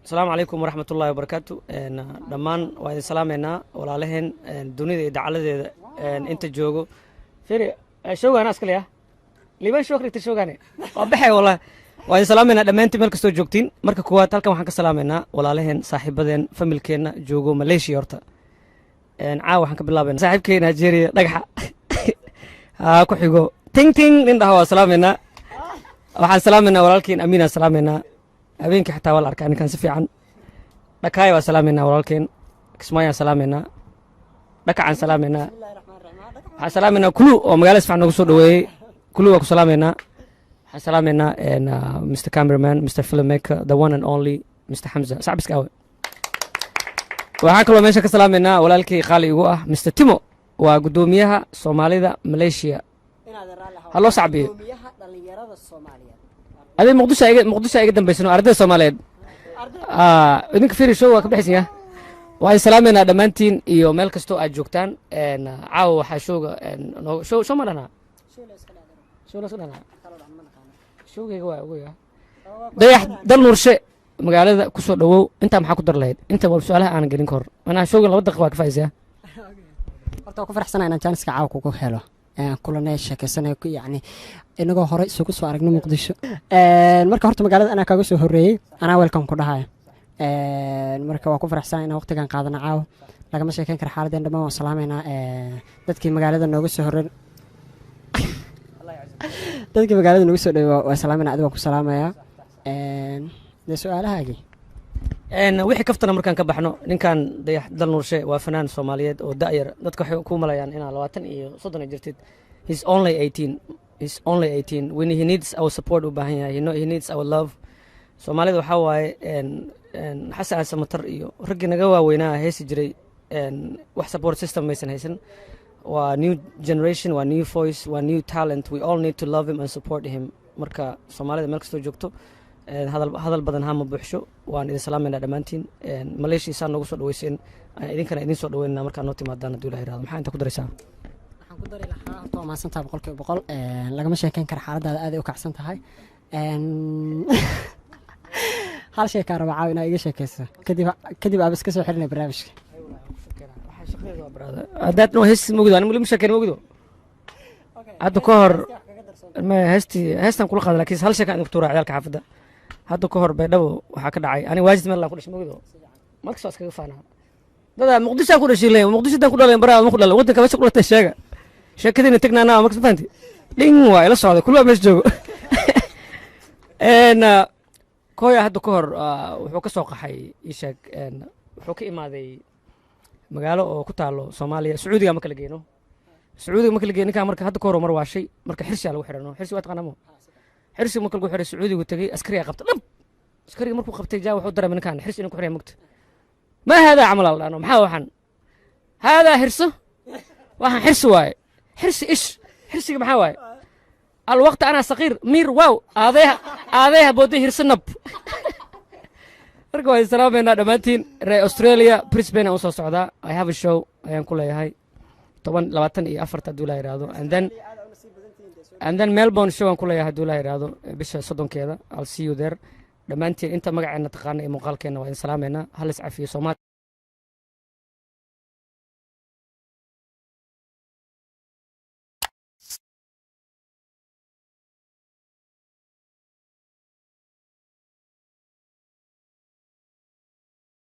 Asalaamu calaykum waraxmat ullahi wabarakaatu. Dhammaan waa idin salaameynaa walaalaheen dunida iyo dacaladeeda inta joogo. Firi showgaana iska leeya liban show dhigta showgaane waa baxay. Wallahi waa idin salaameynaa dhammaantiin meel kastoo joogtiin. Marka koowaad halkan waxaan ka salaameynaa walaalaheen, saaxiibadeen, familkeenna joogo Malaysia. Horta caawa waxaan ka bilaabeynaa saaxiibkay Nigeria dhagaxa ha ku xigo ting ting nin dhaha. Waa salaameynaa. Waxaan salaameynaa walaalkeen Amiinaan salaameynaa. Habeenkii xataa waa la arkaa ninkan si fiican. Dhakaaya waa salaameynaa, walaalkeen Kismaayaan salaameynaa, Dhakacaan salaameynaa. Waxaan salaameynaa Kulu oo magaalada si fiican noogu soo dhoweeyey. Kulu waa ku salaameynaa. Waxaan salaameynaa Mr Cameraman, Mr Filmmaker, the one and only Mr Xamza sacbiska awe. Waxaan kaloo meesha ka salaameynaa walaalkii qaali igu ah Mr Timo, waa guddoomiyaha Soomaalida Malaysia. Ha loo sacbiyo. Adee Muqdisho iga dambaysano ardayda Soomaaliyeed. Idinka firi show waa ka bixaysan. Ya waa idin salaameynaa dhammaantiin iyo meel kastoo aad joogtaan. Caawa waxaa showga show show ma dhahnaa, show la iska dhahnaa, showgayga waa ogoya. Dayax Dal Nuurshe, magaalada kusoo dhawow. Intaa maxaa ku dar lahayd inta waa su-aalaha aanan gelin kahor? Manaa showga 2 daqiiqa waa ka faa'iisaya. Horta waa ku faraxsanahay inaan jaaniska caawa kugu helo, kulanay, sheekaysanay, yacni inagoo hore isugu soo aragnay Muqdisho. Marka horta magaalada anaa kaaga soo horreeyey, anaa welcome ku dhahaya. Marka waa ku faraxsanahay inaan waqtigan qaadano caawa. Lagama sheekeyn kara xaaladeen. Dhammaan waan salaameynaa dadkii magaalada nooga soo horreyn, dadkii magaalada nooga soo dhawey waa salaameynaa. Adiga waan ku salaamayaa. Dee su-aalahaagii? Wixii kaftana markaan ka baxno, ninkan Dayax Dal Nuurshe waa fanaan Soomaaliyeed oo da'yar. Dadka waxay ku malayaan inaa 20 iyo 30 ay jirtid. He's only 18, he's only 18 when he needs our support u baahan yahay. He needs our love. Soomaalida waxaa waaye Xasan Samatar iyo raggii naga waaweynaa heesi jiray wax support system maysan haysan. Waa new generation, waa new voice, waa new talent. We all need to love him and support him. Marka Soomaalida meel kastoo joogto, hadal hadal badan hama buuxsho. Waan idin salaamaynaa dhammaantiin. Malaysia saa noogu soo dhaweyseen, idinkana idin soo dhaweynaa markaa noo timaadaan hadduu Ilaha yirahdo. Maxaa inta ku daraysaa? Waxaan ku dari lahaa, horta waa mahadsantahay 100%. Lagama sheekeyn kara xaaladaada, aaday u kacsan tahay. Hal shay kaa raba caaw inaa iga sheekeyso, kadib aaba iska soo xirinay barnaamijka. Haddaad noo heestis mogdo, ani weli ma sheekeyn mogdo. Hadda ka hor ma heestii heestan kula qaada, laakiin hal sheekaan idinku tuuraa. Ciyaalka xaafadda hadda ka hor Baydhabo waxaa ka dhacay. Ani Waajid meel laan ku dhashay mogdo, markas waa iskaga faanaa. Dadaa Muqdishaan ku dhashay leeyahay, Muqdisho daan ku dhalay, baraa ma ku dhalay, waddanka meesha ku dhalatay sheega sheekadiina tegnaana. Markas ma fahanti dhin waa ila socday kulwa meesha joogo. Kooya hadda ka hor wuxuu ka soo qaxay, ii sheeg, wuxuu ka imaaday magaalo oo ku taalo Soomaaliya. Sacuudiga ma kala geeno, Sacuudiga ma kala geeno ninkaa. Marka hadda ka hor mar waashay, marka xirsiyaa lagu xidhano. Xirsi waa taqaanaa mo? Xirsi marka lagu xiray, Sacuudigu tegey, askarigaa qabta dhab. Askariga markuu qabtay jaa wuxuu dareemay ninkaan xirsi inuu ku xidhay mugta. Ma haadaa camal al dhano, maxaa waxaan haadaa hirso, waxaan xirsi waaye, xirsi ish, xirsiga maxaa waaye? Alwaqti anaa saqiir miir waaw aadeeha aadeeha booday hirso nab. Marka waan salaameynaa dhammaantiin. Reer Australia, Brisbane aan usoo socdaa. I have a show ayaan ku leeyahay 10 24-ta hadduu Ilaa yidhaahdo, and then Melbourne show aan ku leeyahay hadduu Ilaa yidhaahdo bisha 30-keeda. I'll see you there. Dhammaantiin inta magaceena taqaana iyo muuqaalkeena waa idin salaameynaa. Hal is cafiyo Soomaali.